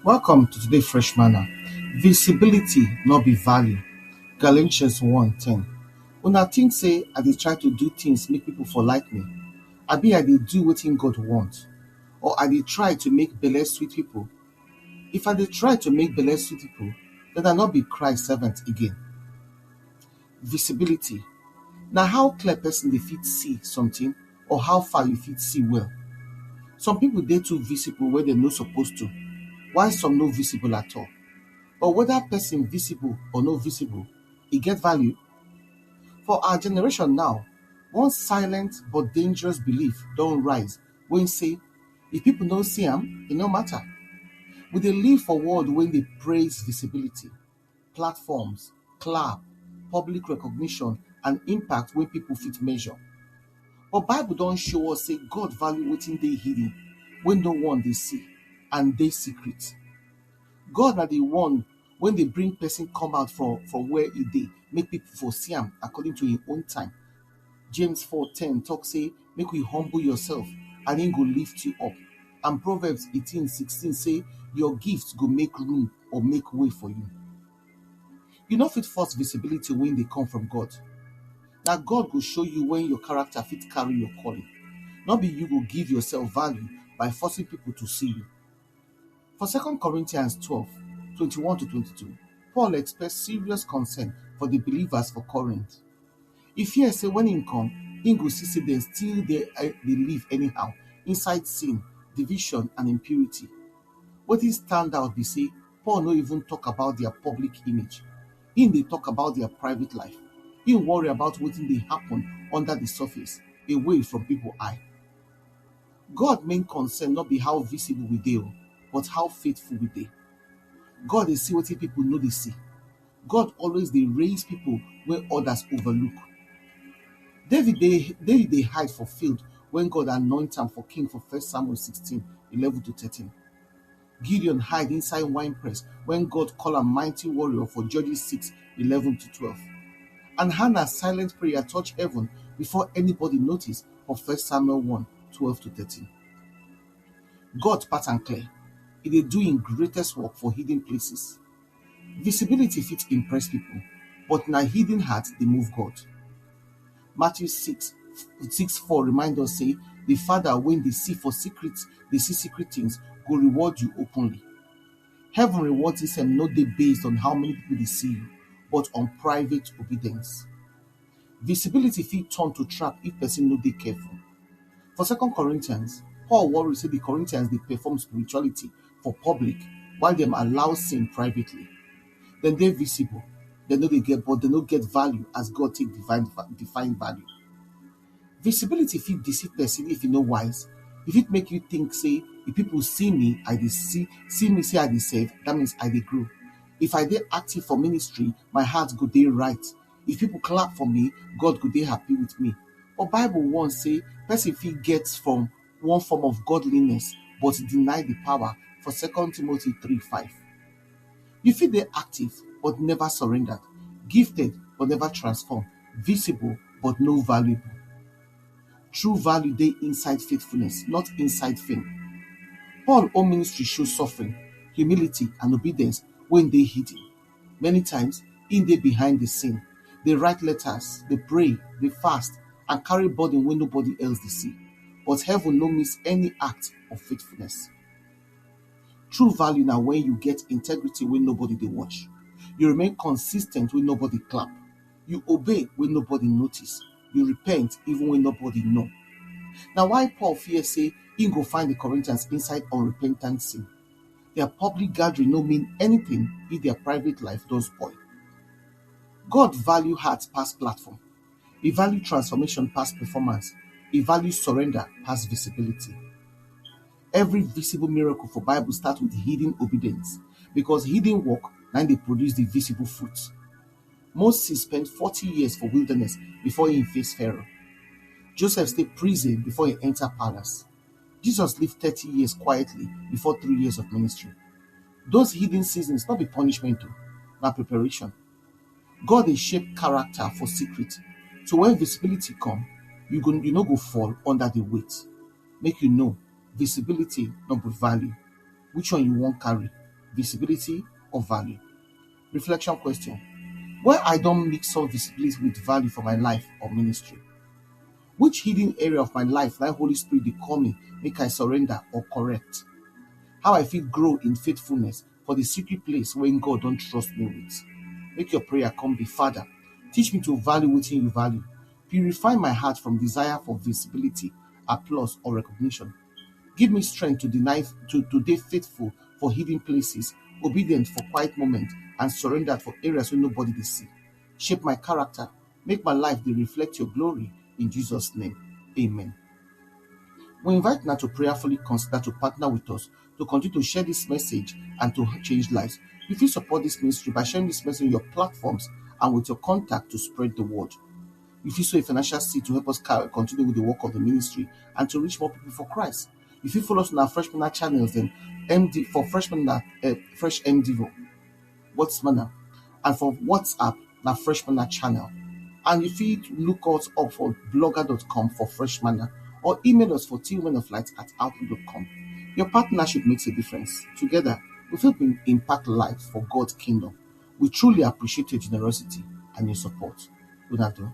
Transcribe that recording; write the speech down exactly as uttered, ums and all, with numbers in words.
Welcome to today Fresh Manna. Visibility no be value. Galatians one ten. Una think say I dey try to do things make people for like me? Abi I dey do wetin God want? Or I dey try to make belle sweet people? If I dey try to make belle sweet people, then I no be Christ servant again. Visibility na how clear person dey fit see something or how far you fit see well. Some people dey too visible where dem no suppose to, while some no visible at all. But whether person visible or no visible, e get value. For our generation now, one silent but dangerous belief don rise wey say if people no see am, e no matter. We dey live for world wey dey praise visibility, platforms, clap, public recognition, and impact wey people fit measure. But Bible don show us say God value wetin dey hidden, wey no one dey see, and dey secret. God na the one wey dey bring person come out from, from where e dey, make people for see am according to im own time. James four ten talk say, make we humble yourself and im go lift you up. And Proverbs eighteen sixteen say, your gift go make room or make way for you. You no fit force visibility wey dey come from God. Na God go show you when your character fit carry your calling. No be you go give yourself value by forcing people to see you. For Second Corinthians twelve, twenty-one to twenty-two, Paul express serious concern for the believers for Corinth. E fear say when im come, im go see say dem still dey eh, dey live anyhow, inside sin, division, and impurity. Wetin stand out be say Paul no even talk about their public image. Im dey talk about their private life. Im worry about wetin dey happen under the surface, away from people eye. God main concern no be how visible we dey o, but how faithful we dey. God dey see wetin people no dey see. God always dey raise people wey others overlook. David dey David dey hide for field when God anoint am for king for First Samuel sixteen, eleven to thirteen. Gideon hide inside wine press when God call am mighty warrior for Judges six, eleven to twelve. And Hannah's silent prayer touch heaven before anybody notice for First Samuel one, twelve to thirteen. God pattern clear. E dey do im greatest work for hidden places. Visibility fit impress people, but na hidden heart dey move God. Matthew six, six four remind us say the Father wey dey see for secret, dey see secret things, go reward you openly. Heaven reward system no dey based on how many people dey see you, but on private obedience. Visibility fit turn to trap if person no dey careful. For Second Corinthians, Paul worry say the Corinthians dey perform spirituality for public while dem allow sin privately. Dem dey visible, dem no dey get, but dem no get value as God take divine, define value. Visibility fit deceive person if you no wise. E fit make you think say if people see me, I dey see, see me say I dey serve, that means I dey grow. If I dey active for ministry, my heart go dey right. If people clap for me, God go dey happy with me. But Bible warn say person fit get from one form of godliness but deny the power for Second Timothy three five. You fit dey active but never surrendered, gifted but never transform, visible but no valuable. True value dey inside faithfulness, not inside fame. Paul own ministry show suffering, humility, and obedience wey dey hidden. Many times, im dey behind the scene, dey write letters, dey pray, dey fast, and carry burden wey nobody else dey see. But heaven no miss any act of faithfulness. True value na when you get integrity wey nobody dey watch. You remain consistent wey nobody clap. You obey wey nobody notice. You repent even when nobody know. Na why Paul fear say im go find the Corinthians inside unrepentant sin. Their public gathering no mean anything if their private life don spoil. God value heart pass platform. E value transformation pass performance. E value surrender pass visibility. Every visible miracle for Bible start with hidden obedience, because hidden work na dey produce the visible fruit. Moses spent forty years for wilderness before he face Pharaoh. Joseph stay prison before he enter palace. Jesus lived thirty years quietly before three years of ministry. Those hidden seasons not be punishment o, na preparation. God dey shape character for secret. So when visibility come, you go you no go fall under the weight. Make you know, visibility no be value. Which one you wan carry? visibility or value? Reflection question: where I don mix up visibility with value for my life or ministry? Which hidden area of my life na Holy Spirit dey call me make I surrender or correct? How I fit grow in faithfulness for the secret place wey God don trust me with? Make your prayer come be: Father, teach me to value wetin you value. Purify my heart from desire for visibility, applause, or recognition. Give me strength to deny to, to dey faithful for hidden places, obedient for quiet moments, and surrendered for areas wey nobody dey see. Shape my character, make my life dey reflect your glory. In Jesus' name, amen. We invite una to prayerfully consider to partner with us to continue to share this message and to change lives. You fit support this ministry by sharing this message on your platforms and with your contact to spread the word. You fit sow a financial seed to help us carry, continue with the work of the ministry and to reach more people for Christ. You fit follow us on our Fresh Manna channels, then M D for Fresh Manna, uh, Fresh M D for What's Manna, and for WhatsApp na Fresh Manna channel. And you fit look us up for blogger dot com for Fresh Manna or email us for tillmenoflight at outlook dot com. Your partnership makes a difference. Together, we fit bring impact life for God's kingdom. We truly appreciate your generosity and your support. Una do.